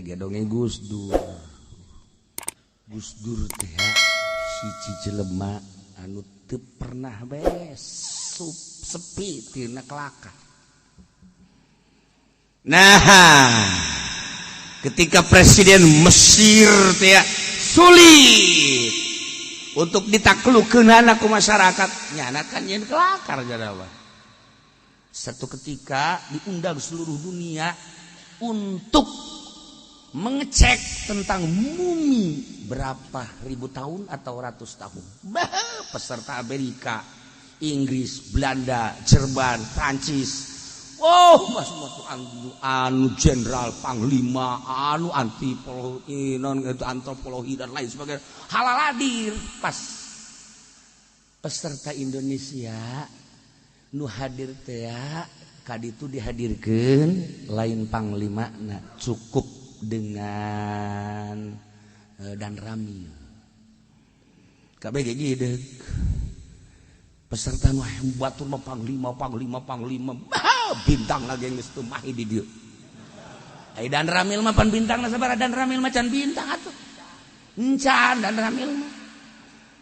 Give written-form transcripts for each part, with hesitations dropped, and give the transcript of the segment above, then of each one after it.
Gedongnya Gus Dur. Gus Dur teh hiji jelema anu teu pernah besup sepi tina kelakar. Nah, ketika presiden Mesir teh sulit untuk ditaklukkeun ku masyarakat, nyana kan nyeun kelakar jadawa. Satu ketika diundang seluruh dunia untuk mengecek tentang mumi berapa ribu tahun atau ratus tahun. Bah, peserta Amerika, Inggris, Belanda, Jerman, Prancis. Oh, mas anu jenderal, panglima, anu antipologi, non itu antropologi dan lain sebagainya. Halal hadir pas peserta Indonesia nu hadir teh kaditu dihadirkeun lain panglima na cukup dengan dan Ramil. KBG gideg. Peserta nu batur mah panglima panglima panglima. Bah, bintang lagi geus teu mahi di dieu. Ai dan Ramil mah pan bintangna sabaraha, dan Ramil mah can bintang atuh. Encan dan Ramil mah.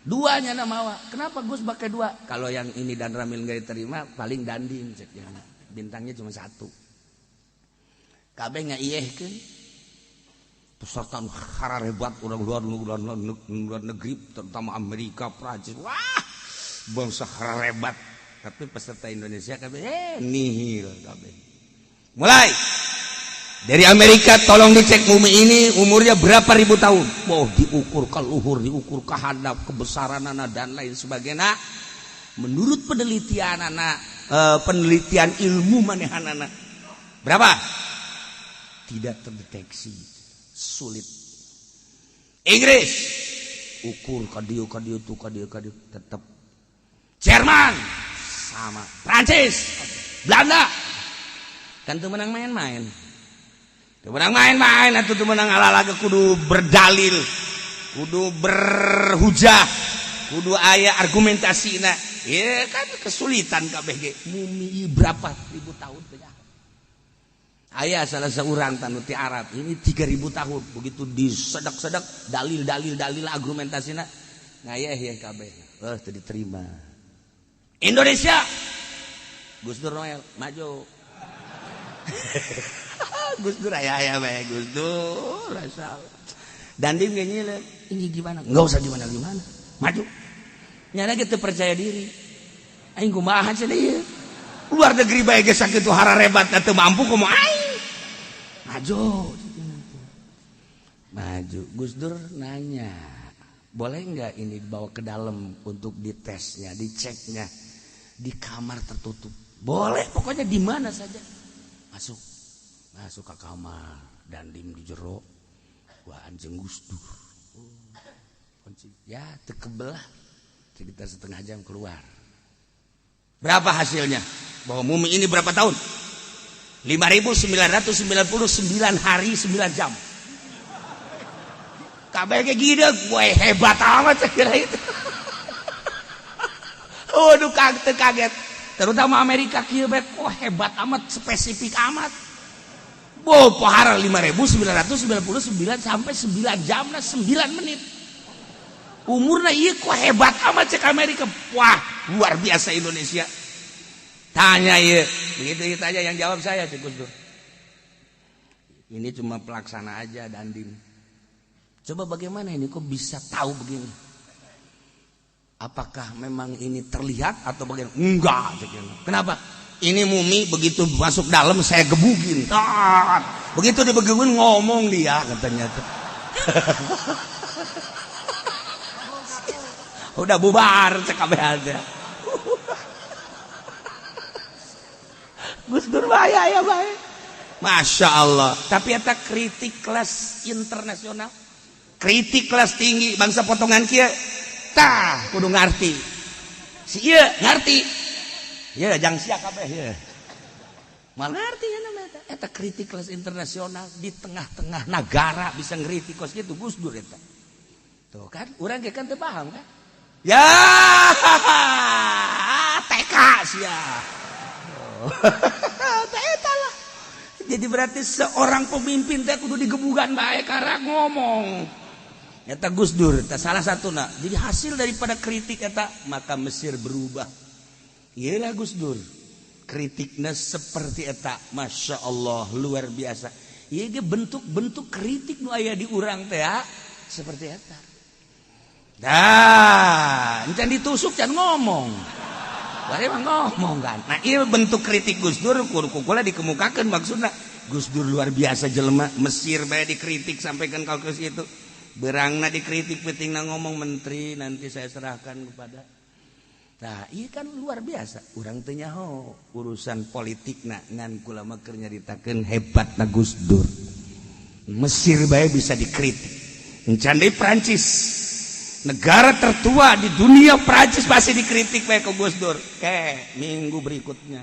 Duanya nama. Kenapa Gus pakai dua? Kalau yang ini dan Ramil nggak diterima paling dandim cek. Bintangnya cuma satu. Kabeh ngaiyehkeun. Peserta hebat orang luar negeri terutama Amerika, Prancis, wah bangsa hebat. Tapi peserta Indonesia kabeh nihil kabeh. Mulai dari Amerika tolong dicek mumi ini umurnya berapa ribu tahun. Oh, diukur ke luhur, diukur ke hadap, kebesaran anak dan lain sebagainya. Menurut penelitian anak, penelitian ilmu manehanana berapa? Tidak terdeteksi. Sulit. Inggris ukur kadieu kadieu tuh kadieu kadieu tetap. Jerman sama Prancis, Belanda kan tuh menang main-main. Tuh menang main-main atau tuh menang ala-ala kudu berdalil, kudu berhujah, kudu aya argumentasi. Nah, ya kan kesulitan KBG mumi berapa ribu tahun teh. Ayah salah seorang tanuti Arab ini 3000 tahun begitu disedak-sedak dalil dalil dalil argumentasina ngayah ya kabeh. Oh, itu diterima. Indonesia Gus Dur Noel maju. Gus Dur ayah ayah bae Gus Dur asal. Dandim kayaknya ini gimana? Enggak usah gimana gimana. Maju. Nyana gitu percaya diri. Aing kumaha cenah ieu. Luar negeri bae geus sakitu hararebat teu mampu kumaha aing. Maju. Maju. Gus Dur nanya, boleh nggak ini dibawa ke dalam untuk ditesnya, diceknya di kamar tertutup? Boleh, pokoknya di mana saja. Masuk. Masuk ke kamar dan dim di jero. Wah, anjing Gus Dur. Oh, ya, tekebelah. Sekitar setengah jam keluar. Berapa hasilnya? Bahwa mumi ini berapa tahun? 5.999 hari 9 jam. KBG gini, gue hebat amat saya kira itu. Waduh, kaget, kaget. Terutama Amerika kieu bae kok hebat amat, spesifik amat. Bo, pohara 5.999 sampai 9 jam nah 9 menit. Umurna ieu kok hebat amat cek Amerika. Wah, luar biasa Indonesia. Tanya ya, begitu ditanya yang jawab saya cek Gus Dur. Ini cuma pelaksana aja dandim. Coba bagaimana ini kok bisa tahu begini? Apakah memang ini terlihat atau bagaimana? Enggak, cek. Kenapa? Ini mumi begitu masuk dalam saya gebugin. Begitu dibegebugin ngomong dia katanya tuh. Udah bubar cek kabeh aja. Gus Dur bahaya ya bae. Masya Allah. Tapi eta kritik kelas internasional, kritik kelas tinggi bangsa potongan kieu. Tah kudu ngarti. Si ieu ngarti. Ya jang sia kabeh ya. Mal ngarti ya namanya eta. Eta kritik kelas internasional di tengah-tengah negara bisa ngeritik kos kitu Gus Dur eta. Tuh kan urang ge kan teu paham kan. Ya, TK sia. Eta lah. Jadi berarti seorang pemimpin teh kudu digebugan bae karena ngomong. Eta Gus Dur, eta salah satu nak. Jadi hasil daripada kritik eta maka Mesir berubah. Iyalah Gus Dur. Kritiknya seperti eta, masya Allah, luar biasa. Iya, bentuk-bentuk kritik nu aya di urang teh ya, seperti eta. Dah, encan ditusuk can ngomong. Bari mah ngomong kan. Nah, iya bentuk kritik Gus Dur kukula dikemukakan maksudnya. Gus Dur luar biasa jelema, Mesir bae dikritik sampai kan kalau ke situ. Berangna dikritik, pentingna ngomong menteri nanti saya serahkan kepada. Nah, iya kan luar biasa. Urang teu nyaho urusan politik na, ngan kula mah keur nyaritakeun hebatna Gus Dur. Mesir bae bisa dikritik. Encan deui Prancis. Negara tertua di dunia Prancis pasti dikritik bae ku Gus Dur. Ke minggu berikutnya.